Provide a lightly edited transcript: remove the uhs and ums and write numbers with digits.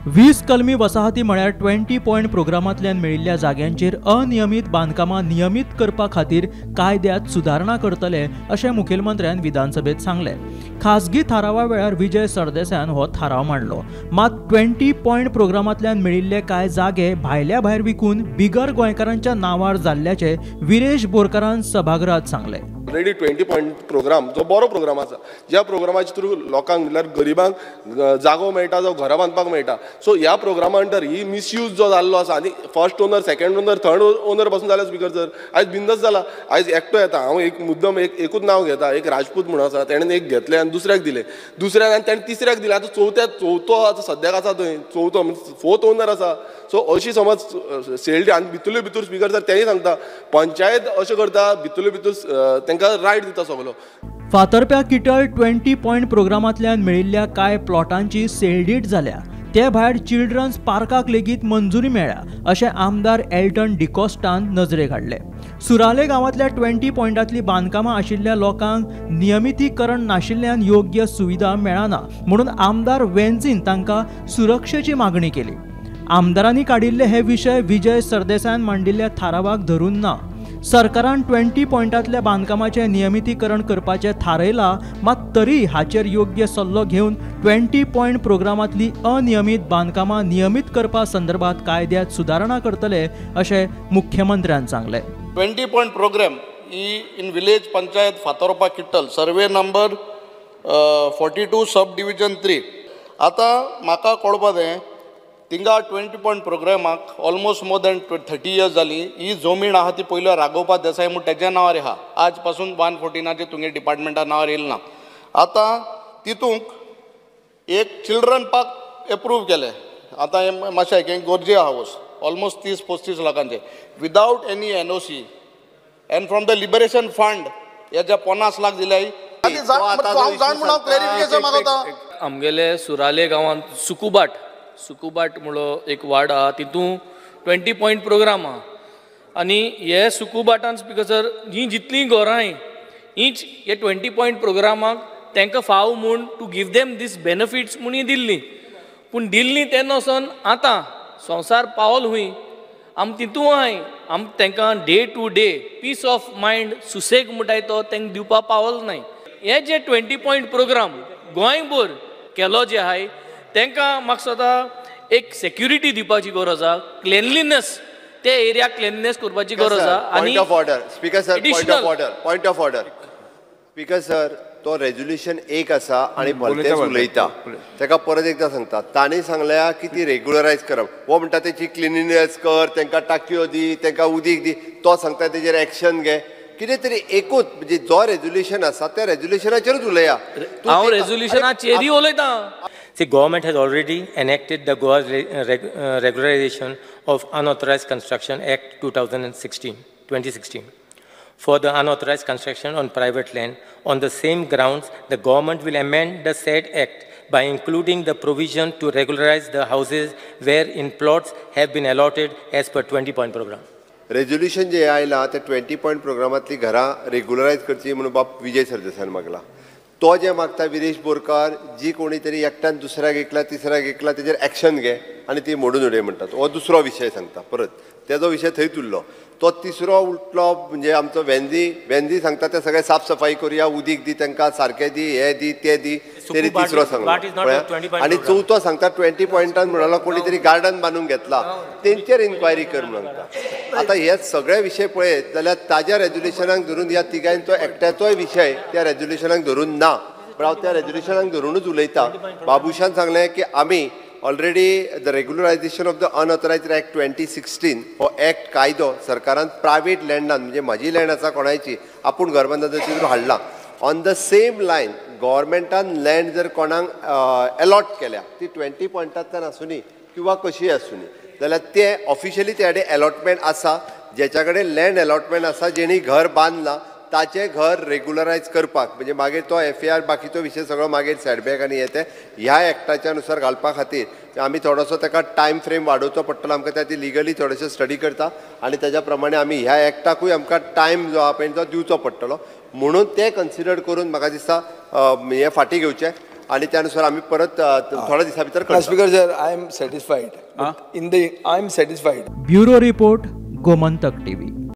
20 कलमी वसाहती म्हळ्यार 20 पॉयंट प्रोग्रामांतल्यान मेळिल्ल्या जाग्यांचेर अनियमीत बांदकामां नियमीत करपा खातीर कायद्यांत सुदारणा करतले अशें मुखेलमंत्र्यान विधानसभेत सांगलें. खासगी थारावा वेळार विजय सरदेसायान हो थाराव मांडलो. मात 20 पॉयंट प्रोग्रामांतल्यान मेळिल्ले कांय जागे भायल्या भायर विकून बिगर गोंयकारांच्या नांवार जाल्ल्याचें विरेश बोरकारान सभागृहात सांगलें. ऑलरेडी 20 पॉयंट प्रोग्राम जो बरो प्रोग्राम आसा, ज्या प्रोग्रामाच्या थ्रू लोकांक म्हणल्यार गरिबांक जागो मेळटा, जावं घरां बांदपाक मेळटा. सो ह्या प्रोग्रामा अंडर ही मिसयूज जो जाल्लो आसा आनी first owner, second owner, third owner पासून जाल्यार स्पीकर सर आयज बिंदस जाला. आयज एकटो येता, हांव एक मुद्दम एकूच नांव घेता, एक राजपूत म्हणून आसा, तेणें एक घेतलें आनी दुसऱ्याक दिलें, दुसऱ्याक आनी तेणें तिसऱ्याक दिलें. आतां चवथो आतां सद्याक आसा थंय, चवथो फोर्थ ओनर आसा. सो अशी समज सेल्ड आनी भितरले भितर स्पीकर सर तेंय सांगता पंचायत अशें करता, भितरले भितर तांकां रायट दिता सगलो. फातर्प्या किटल 20 पॉयंट प्रोग्रामांतल्यान मेळिल्ल्या कांय प्लॉटांची सेलडीट जाल्या. ते भायर चिल्ड्रन्स पार्काक लेगीत मंजुरी मेळ्ळ्या अशें आमदार एल्टन डिकॉस्टान नजरेक हाडलें. सुराले गांवांतल्या 20 पॉयंटांतली बांदकामां आशिल्ल्या लोकांक नियमितीकरण नाशिल्ल्यान योग्य सुविधा मेळना म्हणून आमदार वेन्झीन तांकां सुरक्षेची मागणी केली. आमदारांनी काडिल्ले हे विशय विजय सरदेसायान मांडिल्ल्या थारावाक धरून ना. सरकारान 20 पॉयंटांतल्या बांदकामाचें नियमितीकरण करपाचें थारायलां, मात तरी हाचेर योग्य सल्लो घेवन 20 पॉयंट प्रोग्रामांतली अनियमीत बांदकामां नियमीत करपा संदर्भात कायद्यांत सुदारणा करतले अशें मुख्यमंत्र्यान सांगलें. 20 पॉयंट प्रोग्राम ही in village panchayat Fatorpa Kittel, survey number 42 sub division 3. आतां म्हाका कळपा जाय थिंगा 20 पॉयंट प्रोग्रामाक ऑलमोस्ट मोर दॅन 30 इयर्स जाली. ही जमीन आहा ती पयलो राघोबा देसाय म्हूण तेज्या नांवार आहा, आज पासून 114 तुमगे डिपार्टमेंटा नांवार येयला ना. आतां तितूंक एक चिल्ड्रन पार्क एप्रूव केलें. आतां हें मातशें हें गरजे हावस almost 30-35 लाखांचें without any NOC and from the liberation fund हेज्या 50 लाख दिले. आमगेले सुराले गांवांत सुकुबाट म्हणलो एक वार्ड आहा, तितून 20 पॉयंट प्रोग्राम आहा आनी हे सुकुबाटान स्पीकर सर ही जितलीं घरां हीच हे 20 पॉयंट प्रोग्रामाक तांकां फाव म्हूण to give them these benefits म्हूण ही दिल्ली. पूण दिल्ली तेन्ना वचोन आतां संवसार पावल हुंय आम तितूं आहाय, आम तांकां day to day peace of mind सुसेग म्हणटाय तो तांकां दिवपा पावल नाय. हे जे 20 पॉयंट प्रोग्राम गोंयभर केलो जे आहाय तांकां म्हाका दिसता एक सेक्युरिटी दिवपाची गरज आहा, क्लिनलीनेस ते एरिया क्लिननेस करपाची गरज आहा. Point of order speaker sir, point of order speaker sir, तो रेजोल्युशन एक आसा आनी भलतेच उलयता, ताका परत एकदां सांगता. तांणी सांगल्या की ती रेगुलरायज करप, हो म्हणटा तेची क्लिनिनेस कर, तांकां टाकयो दी, तांकां उदीक दी, तो सांगता तेजेर एक्शन घे. कितें तरी एकूच म्हणजे जो रेजोल्युशन आसा त्या रेजोल्युशनाचेरूच उलया. हांव रेजोल्युशनाचेरूय उलयतां. See, government has already enacted the Goa Regularization of Unauthorized Construction Act 2016 for the unauthorized construction on private land. On the same grounds, the government will amend the said act by including the provision to regularize the houses wherein plots have been allotted as per 20 point program. Resolution जे आयला ते 20 point प्रोग्रामांतली घरां रेगुलरायज करची म्हणून बाब विजय सरदेसायान मागला. तो जे मागता विरेश बोरकार, जी कोणी तरी एकट्यान दुसऱ्याक एकला तिसऱ्याक एकला तेजेर एक्शन घे आनी ती मोडून उडय म्हणटात. हो दुसरो विशय सांगता, परत तेजो विशय थंयच उरलो. तो तिसरो उठलो म्हणजे आमचो वेन्झी सांगता ते सगळे साफ सफाई करुया, उदीक दी तांकां, सारकें दी, हे दी ते दी, तरी तिसरो सांगलो. आनी चवथो सांगता 20 पॉयंटान म्हणलो कोणी तरी गार्डन बांदून घेतला तेंचेर इन्क्वायरी कर म्हणून सांगता. आतां हे सगळे विशय पळयत जाल्यार ताज्या रेजोल्युशनाक धरून ह्या तिगांचो एकट्याचोय विशय त्या रेजोल्युशनाक धरून ना, पण हांव त्या रेजोल्युशनाक धरुनूच उलयता. बाबूशान सांगलें की आमी already the regularisation of the unauthorised act 2016 हो एक्ट कायदो सरकारान प्रायवेट लँडान म्हणजे म्हाजी लँड आसा कोणायची आपूण घर बांदता तितून हाडला. ऑन the same line गव्हर्मेंटान लँड जर कोणाक एलॉट केल्या ती 20 पॉयंटांतल्यान आसुनी किंवा कशीय आसुनी जाल्यार ते ऑफिशियली ते कडेन एलॉटमेंट आसा, जेच्या कडेन लँड एलॉटमेंट आसा जेणी घर बांदलां ताचें घर रेगुलरायज करपाक म्हणजे मागीर तो एफआर बाकीचो विशय सगळो मागीर सेटबॅक आनी हे ते ह्या एक्टाच्या नुसार घालपा खातीर आमी थोडोसो ताका टायम फ्रेम वाडोवचो पडटलो आमकां. त्या खातीर लिगली थोडेशें स्टडी करता आनी ताज्या प्रमाणे आमी ह्या एक्टाकूय आमकां टायम जो आहा पळय तो दिवचो पडटलो. म्हणून तें कन्सिडर करून म्हाका दिसता हें फाटीं घेवचें. आनी त्यानुसार आमी परत थोड्या दिसां भितर करता. Speaker sir, I am satisfied in the I am satisfied. Bureau report, Gomantak TV.